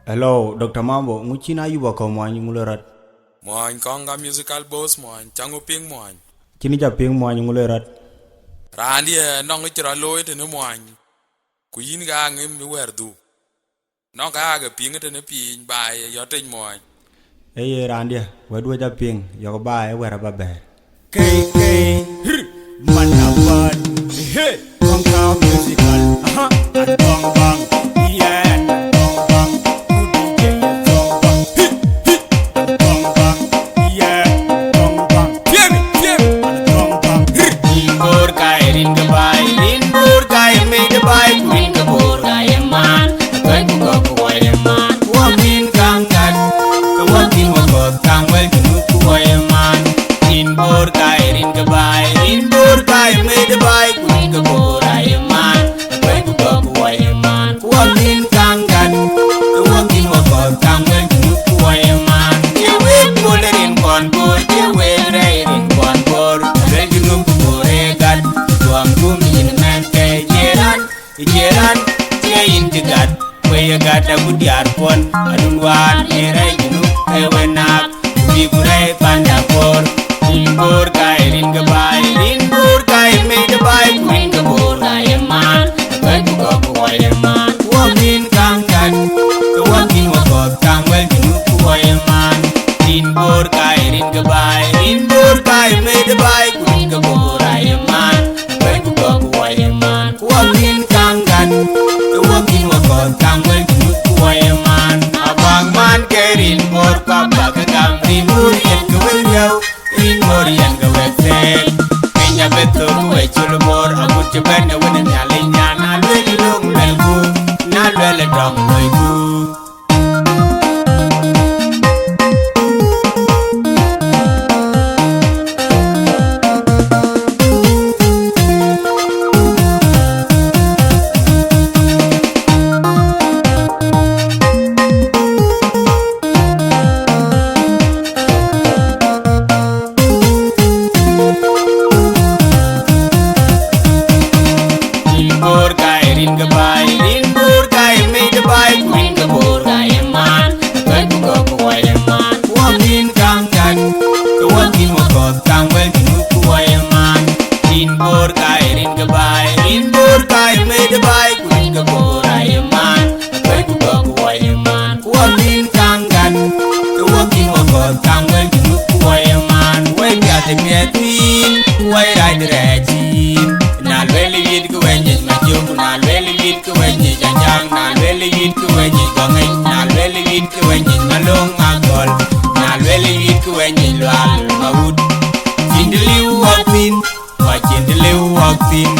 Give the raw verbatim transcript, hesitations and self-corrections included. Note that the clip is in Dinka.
Hello, Doctor Mambo, ŋu cïn Ayuba kɔ̈u muɔny ŋu loi rɔt? Muɔny kɔŋ ka musical boss muɔny, cä ŋu piŋ muɔny? Cïn ca piŋ muɔny ŋu loi rɔt? Raan diɛ nɔŋ cï rɔt looi tënë muɔny, ku yïn ka ŋim ë wɛ̈ɛ̈r dhuk. Nɔŋ ka ke piŋ tënë piny baai ë yɔ̈t tec muɔny. Ee ye raan diɛ, wɛ̈t wec apiŋ, yɔ̈k baai ë wɛ̈ɛ̈r aba bɛ̈ɛ̈r. K K, hir, man aban, he, kɔŋ ka musical, aha, and kɔŋ bang, yeah, and kɔŋ bang, ku D J kɔŋ bang, hit, hit, and kɔŋ bang, yeah, and kɔŋ bang, tiemi, tiemi, and kɔŋ bang, hir. Rin bor ka rin ke bai, rin bor ka me de bai, ku rin ke bor ka ye man, ku ku ku ye man, ku rin kaŋ kat, ku rin wa kɔth kaŋ wel ku ku ye man. Rin bor ka rin ke bai, rin bor ka me de bai, ku rin ke bor a ye man. Kuany ku gɔk ku wɔ ye man, ku wɔ kin kaŋ gat, ku wɔ kin wɔ kɔth kaŋ wɛl ku nup ku wɔ ye man. Ye wek bol rin kɔn bor, ye wek rɛy rin kɔn bor, wɛl ku nup ku bor e gat, tuɔm gum yin mɛn ke jiran, jiran, ye yin ti gat, ku ye gat a ku diar kuɔn, adun wan ye rɛy ku nup e we nak. Bï ku rɛ̈i panda bor, rin bor ka ye rin ke baai, rin bor ka ye mec de baai, ku rin ke bor ka ye man, kɔc ku gɔk ku wɔ ye man. Wɔ kin kaŋ kat, ke wɔ kin wɔ kɔth kaŋ wɛl ku nup ku wɔ ye man. Rin bor ka ye rin ke baai, rin bor ka ye mec de baai, ku rin ke bor a ye man. Kuany ku gɔk ku wɔ ye man, ku wɔ kin kaŋ gat, ku wɔ kin wɔ kɔth kaŋ wɛl ku nup ku wɔ ye man. Abak man ke rin bor ku abak ke gam rin bor yen ke wël riɛu, rin bor yen ke wek thɛɛl. Piny abë thok ku wek col bor, agut cï bɛ̈n ë wën ë Nhialic nyan, na luel lok mɛlku, na luel ë dɔm loiku. Rin bor ka ye rin ke baai, rin bor ka ye mec de baai, ku rin ke bor ka ye man, kɔc ku gɔk ku wɔ ye man. Wɔ kin kaŋ kat, ke wɔ kin wɔ kɔth kaŋ wɛl ku nup ku wɔ ye man. Rin bor ka ye rin ke baai, rin bor ka ye mec de baai, ku rin ke bor a ye man, kɔc ku gɔk ku wɔ ye man. Ku wɔ kin kaŋ gat, ke wɔ kin wɔ kɔth kaŋ wɛl ku nup ku wɔ ye man. Wek piath ë miɛt piny, ku wɔ ye rac rɛɛc yïn. Na luel yït ke wek nyic Majök, na luel yït ke wek nyic Ajaŋ, na luel yït ke wek nyic Gɔŋic, na luel yït ke wek nyic Malöŋ Agɔl, na luel yït ke wek nyic Lual Mawut. Cïn të liu wɔ thïn, wɔ cïn të liu wɔ thïn,